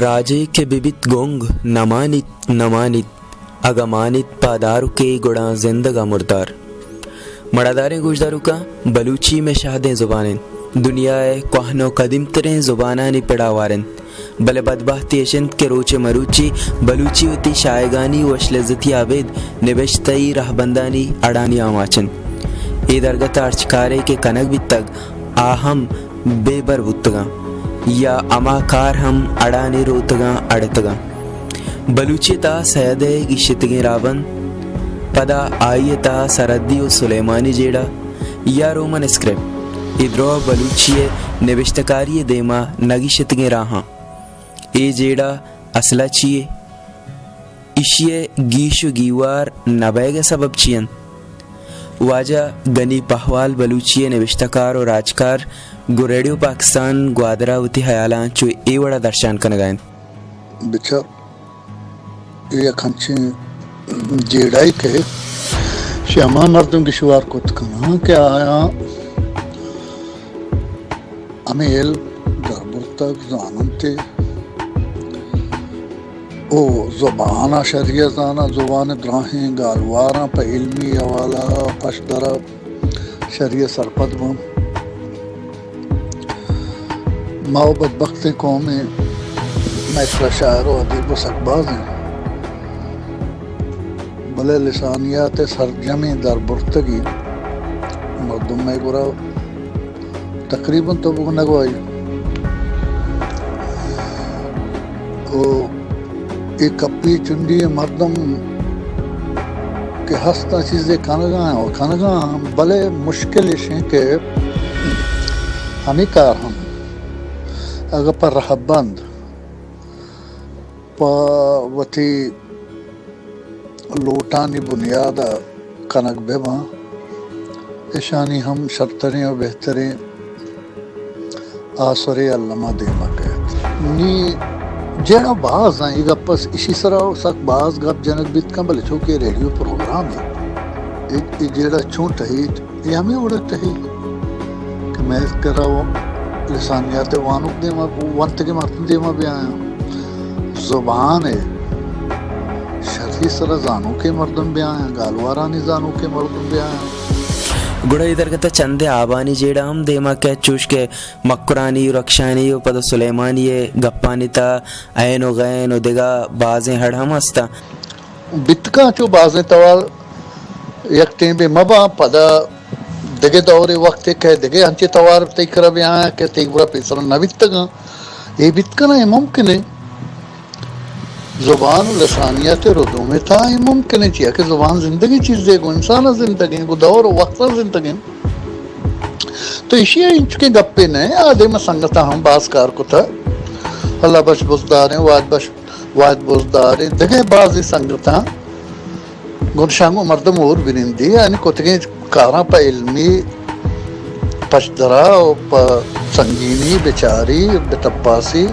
راجے کہ بہ بیت گنگ، نہ مانیت، نہ مانیت، اگاں مانیت پاداروکے، گڑا زندگ ءَ مردار۔ مڑاداریں گوشداروکاں، بلوچی مئے شہدیں زبان انت، دنیا ءِ کوہن ءُ قدیمتریں زبانانی پڑ ءَ ہوار انت، بلے بدبہتی اش انت کہ روچ ءِ مروچی بلوچی وتی شاہگانی وش لذتی ءَ ابید نبشتہی رہبندانی اڑانی آماچ انت۔ اے درگت ءَ ہرچ کارے کہ کنگ بیتگ، آ ہم بے بر بوتگاں یا ہما کار ہم اڑانی روتگاں اڑتگاں۔ بلوچی ءِ تہا سید ءِ گیشتگیں راہبند، پدا آئی ءِ تہا سرحدی ءُ سلیمانی جیڑہ یا رومن اسکرپٹ، اے دراہ بلوچی ءِ نبشتہ کاری ءِ دیما نہ گیشتگیں راہاں۔ اے جیڑہ اصل ءَ چی یے؟ ایشی ءِ گیش ءُ گیوار نہ بئیگ ءِ سبب چی انت؟ واجہ گنی پہوال، بلوچی ءِ نبشتہ کار ءُ راجکار، گوں ریڈیو پاکستان گوادر ءَ وتی ہیالاں چو اے وڑ ءَ درشان کنگ ءَ انت۔ بچار، اے یک انچیں جیڑہ یے کہ شہ ہما مردم گیشوار کت کناں کہ آیاں ہمے علم دربرتگ، زاننت ئے، او زبان ءَ شری ءَ زاناں، زبان ءِ دراہیں گالواراں پہ علمی حوالہ ءَ پشدر ءَ شری ءَ سرپد باں۔ ما و بدبختیں قومے، مئے کرا شاعر و ادیب و سک باز انت، بلے لسانیات ءِ سرجمیں دربرتگی مردم مئے گورا تقریباً تو بگو نگواہی۔ و اے کپی چنڈی مردم کہ ہستاں چیزے کنگا ہیں و کنگا ہیں، بلے مشکل اش ہیں کہ ہمیں کار ہم اگر پہ رہبند پہ وتی لوٹانی بنیاد ءَ کنگ بہ باں، اشانی ہم شرتریں و بہتریں آسرے الما دیما کئیت۔ نی جیڑہ باز ایں، اے گپ اس، اشی سرا سک باز گپ جنگ بیت کن، بلے چونکہ ریڈیو پروگرام ہے، اے، اے جیڑہ چون ٹہیت؟ اے ہمے وڑ ءَ ٹہی کہ مئے کرا و لسانیات ءِ وانوک دیما، ونتگیں مردم دیما بیایاں، زبان ءِ شری سرا زانوکیں مردم بیایاں، گالوارانی زانوکیں مردم بیایاں۔ گڑا اے درگت ءَ چندے آبانی جیڑہ ہم دیما کئیت، چوش کہ مکرانی، رکشانی و پدا سلیمانی ءِ گپانی تہا عین و غین و دگہ بازیں ہڑ ہم ہستاں۔ بیت کن چو بازیں توار یک ٹیمے مہ باں، پدا دگہ دورے وقتے کہ دگہ انچیں توار تئی کرا بیایاں کہ تئی گورا پیسرا نہ بیتگاں۔ اے بیت کناں، اے ممکن ہے۔ زبان و لسانیات ءِ ردوم ءِ تہا اے ممکن ہے، چیا کہ زبان زندگیں چیزے، گوں انسان ءَ زندگیں، گوں دور و وقت ءَ زندگیں۔ تو ایشی ءَ انچکیں گپے نہ، آ دیما سنگتاں ہم باز کار کتہ۔ اللہ بخش بزداریں، واحد بخش واحد بزداریں، دگہ بازیں سنگتاں گوں شانگو مردم ہور بنندی، یعنی کتگیں کاراں پہ علمی پشدرا و پہ سنگینی بچاری، بتپاسی،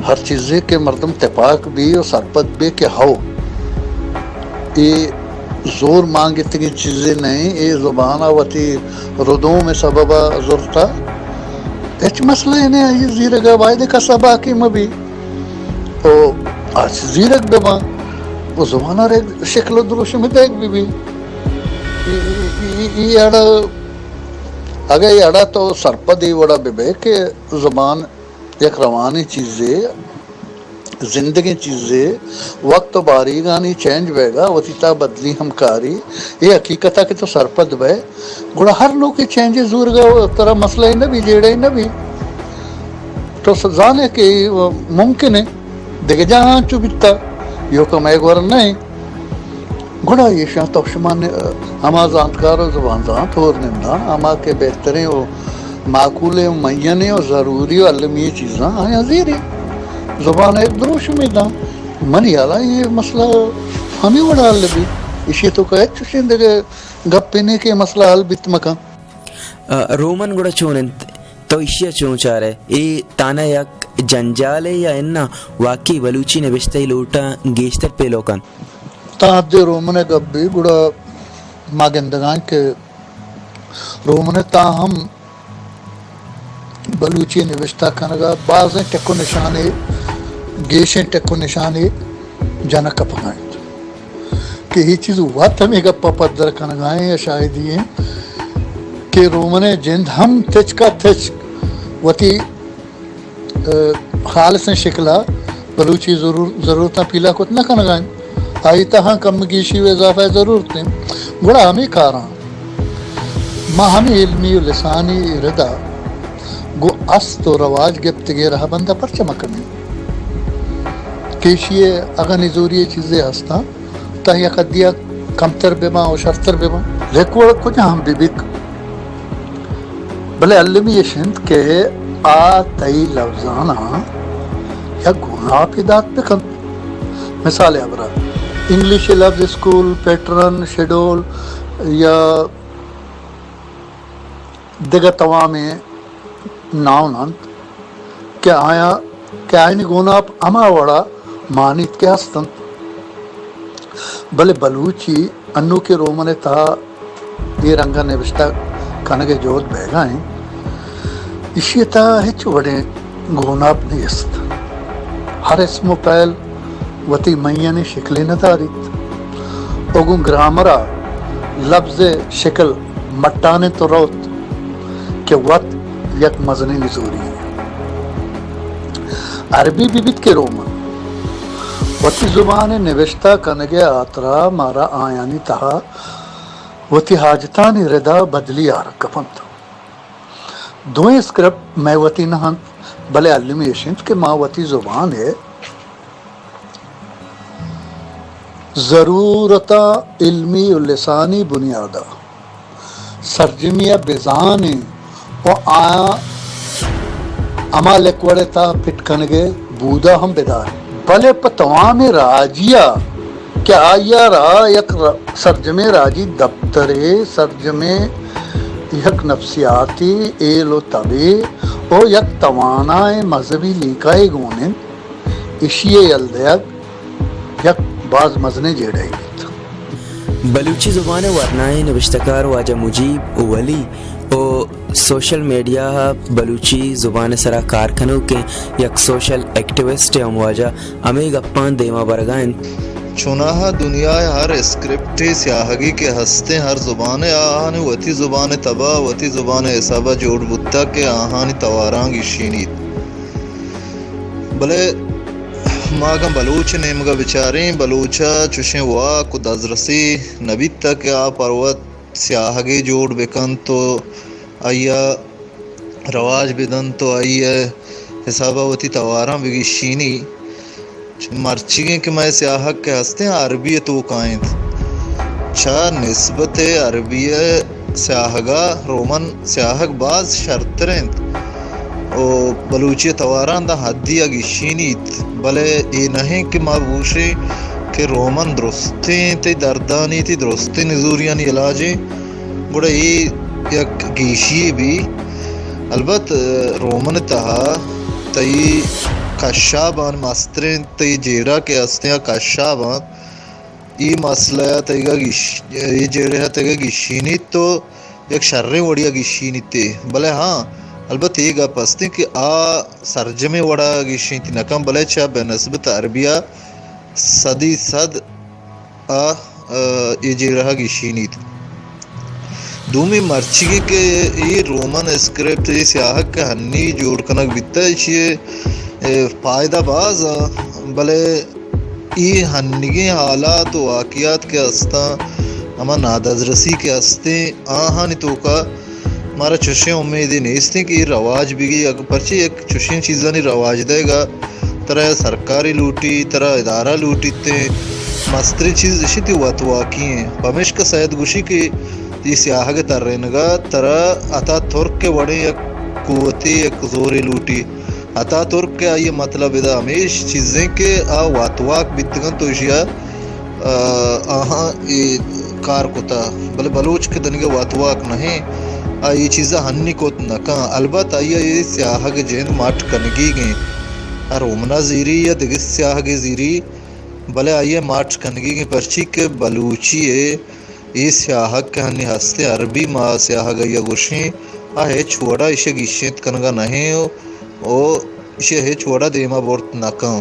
ہر چیزے کہ مردم تپاک بی و سرپد بی کہ ہو، اے زور مانگتگیں چیزے نئیں، اے زبان ءَ وتی ردوم ءِ سبب ءَ زرتہ۔ ہچ مسئلہ نئیں، آئی زیرگ ءَ باید کس ءَ باقی مہ بی۔ و آ چہ زیرگ بہ باں، و زبان ءَ را شکل و دروشم دئیگ بہ بی۔ ای، ای، ای، ای اڑ، اگہ اے اڑ ءَ تو سرپد اے وڑ ءَ بہ بئے کہ زبان یک روانیں چیزے، زندگیں چیزے، وقت و باریگانی چینج بئیگ ءَ وتی تہا بدلی ہم کاری، اے حقیقت ءَ کہ تو سرپد بئے، گڑا ہر نوکیں چینجے زورگ ءَ ترا مسئلہ ئے نہ بی، جیڑہ ئے نہ بی۔ تو س-، زانے کہ ممکن ہے دگہ جاہاں چو بیتا، ایوکا مئے گور نہ ایں۔ گڑا ایشاں تو شما نے-، ہما زانتکار و زبان زانت ہور ننداں، ہما کہ بہتریں و معقولیں و معینیں و ضروری و المی چیزاں آیاں زیری۔ زبان ءَ یک دروشمے داں۔ منی ہیالا اے مسئلہ ہمے وڑا حل بی۔ ایشی توکا ہچ چوشیں دگہ گپے نیں کہ مسئلہ حل بیت مکن۔ ء، رومن گڑا چون انت؟ تو ایشی ء چون چارئے؟ اے تانا یک جنجالے یا اناں واقعی بلوچی نبشتہی لوٹ ء گیشتر پیلو کنت؟ تاں حدے رومن ء گپ بی، گڑا ما گندگاں کہ رومن ء تاں ہم بلوچی نبشتہ کنگ ء بازیں ٹک و نشانے گیشیں ٹک و نشانے جنگ کپگا انت کہ اے چیز وت ہمے گپا پدر کنگا ایں یا شاہدی ایں کہ رومن ءِ جند ہم تچکا تچک وتی، ء، خالصیں شکلا بلوچی ضرور-، ضرورتاں پیلا کت نہ کنگا انت۔ آئی تہا کم گیشی و اضافہ ضرورت انت۔ گڑا ہمے کاراں ما ہمے علمی و لسانی ردا گوں است و رواج گپتگیں رہبندا پرچہ مہ کنیں؟ کہ ایشی ء اگاں نزوری چیزے ہستاں، تاں یک حدیا کمتر بہ باں و شرتر بہ باں۔ لیکوڑ کجا ہم بہ بیت، بلے المی اش انت کہ آ تئی لفظاناں یک گوناپے دات بہ کنت۔ مثال ء ہبرا، انگلشی لفظ اسکول، پیٹرن، شیڈول یا دگہ توامیں ناؤن انت کہ آیاں، کہ آیانی گوناپ ہما وڑا مانیت کہ ہست انت۔ بلے بلوچی انوکیں رومن ء تہا اے رنگ ء نبشتہ کنگ ء جہد بیگا انت، ایشی ء تہا ہچ وڑیں گوناپ نیست۔ ہر اسم و پہل وتی معینیں شکلے نہ داریت۔ و گوں گرامر ء لبز ء شکل مٹان انت و روت کہ وت یک مزنیں نزوری یے۔ عربی بہ بیت کہ رومن، وتی زبان ء نبشتہ کنگ ء ہاترا مارا آیانی تہا وتی حاجتانی ردا بدلی آرگ کپنت۔ دوئیں اسکرپٹ مئے وتی نہ انت، بلے المی اش انت کہ ما وتی زبان ء ضرورتاں علمی و لسانی بنیادا سرجمی ء بزانیں و آیاں ہما لیکوڑ ء تہا پٹ کنگ ء بودا ہم بداریں۔ بلے پہ توامیں راجی ء کہ آئی ء را یک ر-، سرجمیں راجی دپترے، سرجمیں یک نفسیاتی ایل و تبے و یک توانائیں مذہبی لیکہ ء گون انت، ایشی ء یل دیگ یک باز مزنیں جیڑہے بیت۔ بلوچی زبان ء ورنائیں نبشتہ کار واجہ مجیب ولی و سوشل میڈیا ء بلوچی زبان ء سرا کار کنوکیں یک سوشل ایکٹیوسٹ ء ہم واجہ ہمے گپاں دیما برگا انت۔ چوناہا دنیا ء ہر اسکرپٹے، سیاہگے کہ ہستیں، ہر زبانے آہانی وتی زبان ء تبا، وتی زبان ء حسابا جوڑ بوتگ کہ آہانی تواراں گیشینیت۔ بلے ما اگاں بلوچ ء نیمگا بچاریں، بلوچ ء چوشیں واک و دزرسی نہ بیتگ کہ آ پر وت سیاہگے جوڑ بکنت و آئی ء رواج بدنت و آئی ء حسابا وتی تواراں بگیشینی۔ مرچیگیں کہ مئے سیاہگ کہ ہستیں، عربی ء توکا انت۔ چہ نسبت عربی ء سیاہگا رومن سیاہگ باز شرتر انت و بلوچی ء تواراں داں حدی ء گیشینیت، بلے اے نہ انت کہ ما بگوشیں کہ رومن درستیں تئی دردانی، تئی درستیں نزوریانی علاج انت، گڑا اے یک گیشی بی۔ البت رومن تہا تئی کشابان مستریں تئی جیڑہ کہ ہستیں آ کشابان، اے مسئلہ ء تئیگا گیش-، اے جیڑہ ء تئیگا گیشینیت تو یک شریں وڑی ء گیشینیت ئے۔ بلے ہاں، البت اے گپ ہستیں کہ آ سرجمیں وڑا گیشینت نہ کن، بلے چہ بہ نسبت عربی ء صدی صد ء، ء، اے جیڑہ ء گیشینیت۔ دومی مرچیگیں کہ اے رومن اسکرپٹ، اے سیاہگ کہ ہنی جوڑ کنگ بیتہ، ایشی ء، ء، پائدہ باز ء، بلے اے ہنیگیں حالات و واقعات کہ استاں، ہما نادزرسی کہ استیں، آہانی توکا مارا چشیں امیدے نیستیں کہ اے رواج بگی، اگہ پرچے یک چشیں چیزانی رواج دئیگا ترا سرکارے لوٹی، ترا ادارہ لوٹیت، مستریں چیز اشی تئی وتواکی ایں۔ پمیشکا سید گوشی کہ اے سیاہگ ء ترینگا ترا عطا ترک ء وڑیں یک قوتے، یک زورے لوٹی۔ عطا ترک ء آئی ء مطلب ادا ہمیش چیزیں کہ آ وتواک بیتگنت و ایشی ء، آ، آہاں اے کار کتا، بلے بلوچ کہ دنیگا وتواک نہ ایں، آ اے چیزا ہنی کت نہ کن۔ البت آئی ء اے سیاہگ ء جند مٹ کنگیگ ایں۔ آ رومنا زیری یا دگہ سیاہگے زیری، بلے آئی ء مٹ کنگیگ ایں، پرچی کہ بلوچی ء اے سیاہگ کہ ہنی ہستیں، عربی ما سیاہگ ء گوشیں، آ ہچ وڑا ایشی ء گیشینت کنگا نہ ایں و، و ایشی ء ہچ وڑا دیما برت نہ کن۔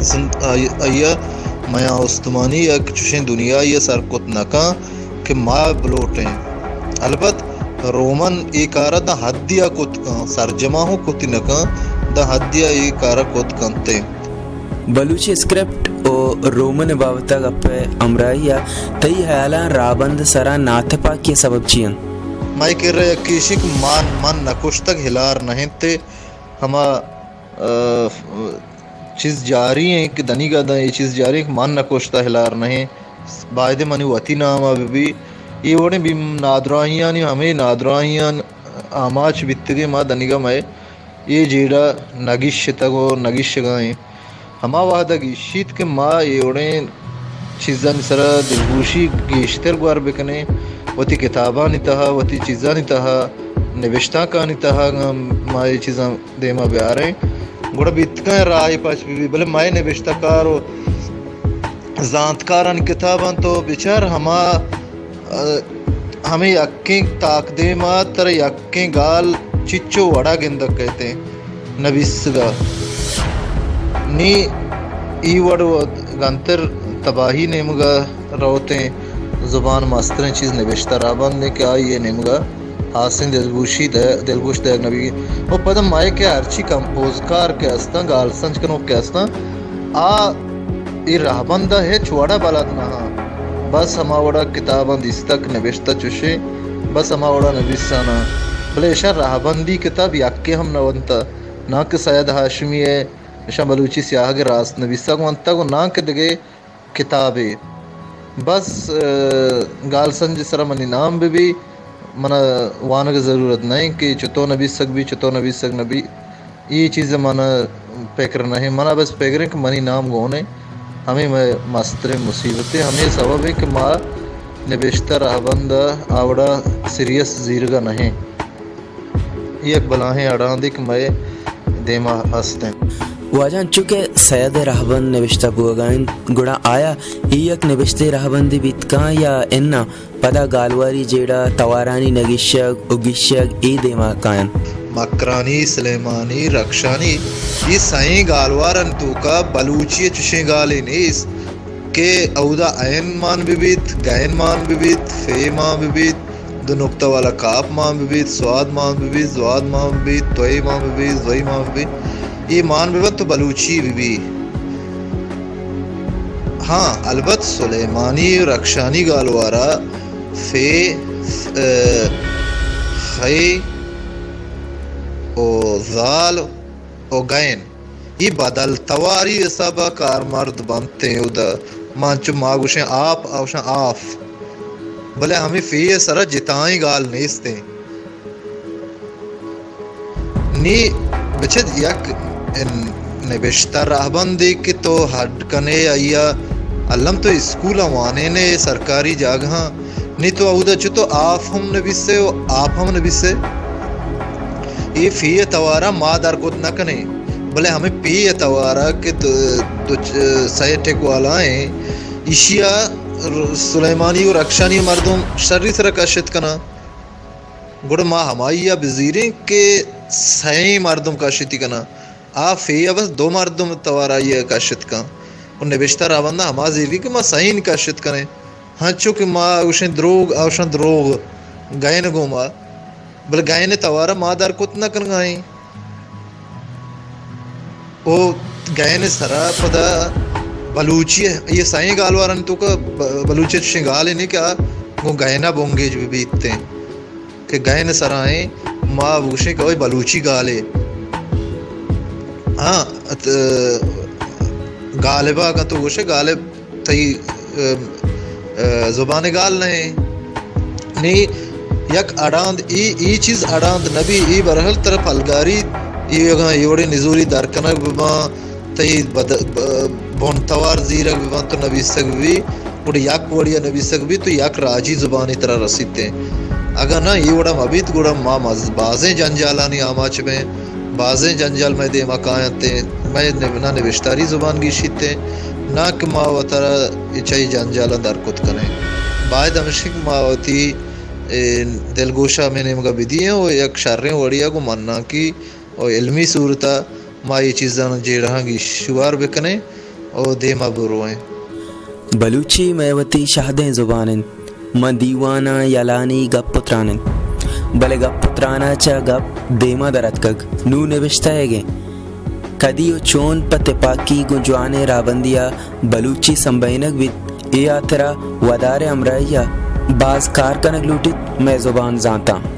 زند-، آئی، آئی ءَ میان استمانی یک چشیں دنیاے ءَ سر کت نہ کن کہ ما بلوٹیں۔ البت رومن اے کار ءَ داں حدے ءَ کت کن، سرجم ءَ ہوں کت نہ کن، داں حدے ءَ اے کار ءَ کت کنت۔ بلوچی اسکرپٹ و رومن بابت ءَ گپ ءِ ہمراہی ءَ تئی ہیالاں راہبند ءِ سرا ناتپاکی ءِ سبب چی انت؟ مئے کرا یکے ایش انت کہ من، من نہ کشتگ، ہلار نہ انت۔ ہما، آ، چیز جاری انت کہ دنیگا داں اے چیز جاری انت کہ من نہ کشتہ ہلار نہ انت، باید انت منی وتی نام ءَ بہ بی۔ اے وڑیں بی نادراہیانی، ہمے نادراہیان آماچ بیتگیں ما دنیگا مئے اے جیڑہ نہ گیشتگ و نہ گیشگا ایں۔ ہما وہدا گیشیت کہ ما اے وڑیں چیزانی سرا دلگوشی گیشتر گور بکنیں، وتی کتابانی تہا، وتی چیزانی تہا، نبشتانکانی تہا ما اے چیزاں دیما بیاریں، گڑا بیت کن راہے پچ بہ بی، بلے مئے نبشتہ کار و زانتکارانی کتاباں تو بچار، ہما، ء، ہمے یکیں تاکدیم ء ترا یکیں گال چچو وڑا گندگ کئیت نبیسگ ء۔ نی ای وڑ و گنتر تباہی نیمگ ء روتیں، زبان مستریں چیز نبشتہ رہبند انت کہ آئی ء نیمگ ء ہاسیں دلگوشی دئے-، دلگوش دئیگ نہ بیگ۔ و پدا مئے کہ ہرچی کمپوزکار کہ استاں، گال سنج کنوک کہ استاں، آ اے رہبند ء ہچ وڑ ء بلد نہ آں۔ بس ہما وڑ ء کتاباں دیستگ، نبشتہ چشیں، بس ہما وڑ ء نبیسان آں۔ بلے اشاں رہبندی کتاب یکے ہم نہ ونتہ، ناں کہ سید ہاشمی ء اشاں بلوچی سیاہگ ء راست نبیسگ ونتگ و ناں کہ دگہ کتابے۔ بس، ء، گال سنج ء سرا منی نام بہ بی، من ء وانگ ء ضرورت نہ انت کہ چتو نبیسگ بی، چتو نبیسگ نہ بی۔ اے چیز ء من ء پکر نہ انت۔ من ء بس پکر انت کہ منی نام گون انت۔ ہمے مئے مستریں مصیبت انت۔ ہمے سبب انت کہ ما نبشتہ رہبند ء آ وڑا سیریس زیرگ ء نہ ایں۔ اے یک بلاہیں اڑاندے کہ مئے دیما ہست انت۔ واجہ، انچو کہ سید ء رہبند نبشتہ بوگا انت، گڑا آیا اے یک نبشتہ رہبندے بیت کن یا اناں؟ پدا گالواری جیڑہ، توارانی نگیشگ و گیشگ اے دیما کاینت۔ مکرانی، سلیمانی، رخشانی، اے سئیں گالوارانی توکا بلوچی ء چشیں گالے نیست کہ اودا عین مان بہ بیت، گین مان بہ بیت، فے مان بہ بیت، دو نقطہ والا کاپ مان بہ بیت، سواد مان بہ بیت، زواد مان بہ بیت، توئی مان بہ بیت، زوئی مان بہ بیت۔ اے مان بہ بنت تو بلوچی بہ بیت۔ ہاں، البت سلیمانی و رخشانی گالوارا فے، ف-، ء، خے و زال و گین۔ اے بدل تواری حسابا کارمرد بنتیں۔ اودا ما انچو ما گوشیں آپ، آ گوشاں آف۔ بلے ہمے فے ء سرا جتائیں گال نیستیں۔ نی بچد یک نبشتہ رہبندے کہ تو ہڈ کنے آئیا، الم تو اسکولاں وانینے، سرکاری جاگہاں، نی تو اودا چتو آف ہم نبیسے و آپ ہم نبیسے۔ اے فی ء توارا ما در کت نہ کنیں، بلے ہمے پی ء توارا کہ دو، دو چ-، سئے ٹک والا ایں، ایشی ء سلیمانی و رخشانی مردم شری سرا کشت کناں۔ گڑا ما ہمائی ء بزیریں کہ سئیں مردم کشتی کناں۔ آ فی ء بس دو مردم توار آئی ء کشت کن۔ و نبشتہ رہبنداں ہما زیری کہ ما سئین کشت کنیں۔ ہنچو کہ ما گوشیں دروگ، آ گوشاں دروغ، گئین گوما۔ بلے گئین توار ء ما در کت نہ کنگا ایں۔ او گئین سرا پدا بلوچی ء، یہ سئیں گالوارانی توکا ب-، بلوچی ء چشیں گالے نی کہ آ گوں گئین ء بنگیج بہ بیتیں۔ کہ گئین سرا ایں، ما بگوشیں کہ اوئے بلوچی گالے۔ ہاں، ات-، گالبا اگاں تو گوشے گالب تئی، ام، ا، زبان گال نہ ایں۔ نی یک اڑاند، ای، ای چیز اڑاند نبی، ای برحال ترا پلگاری، ای اگاں ای وڑیں نزوری در کنگ بباں، تئی بد-، ب-، بن توار زیرگ بباں تو نبیسگ ببی، گڑا یک وڑی ء نبیسگ بیت تو یک راجی زبانے ترا رسیت انت۔ اگاں نہ اے وڑا مہ بیت گڑا ما مز-، بازیں جنجالانی آماچ بیں، بازیں جنجال مئے دیما کاینت انت، مئے نب-، نہ نبشتاری زبان گیشیت انت، نہ کہ ما وترا چہ اے جنجالاں در کت کنیں۔ باید ہمیش انت کہ ما وتی، اے، دلگوشا ہمے نیمگا بدییں و یک شریں وڑیا گوں منانکی و علمی صورتا ما اے چیزاں جیڑہاں گیشوار بکنیں۔ ءُ دیم ءَ بروئیں۔ بلوچی مئے وتی شھدیں زبان اِنت۔ ما دیواناں یلانی گپ ءُ تران اِنت، بلے گپ ءُ تران ءَ چہ گپ دیم ءَ در اتکگ، نوں نبشتہ ئیگ اِنت۔ کدی ءُ چون پہ تپاکی گوں جوانیں راھبندی ءَ بلوچی سمبھینگ بیت، اے ھاترا ودار ءِ ھمراھی ءَ باز کار کنگ لوٹیت۔ مئے زبان زانتاں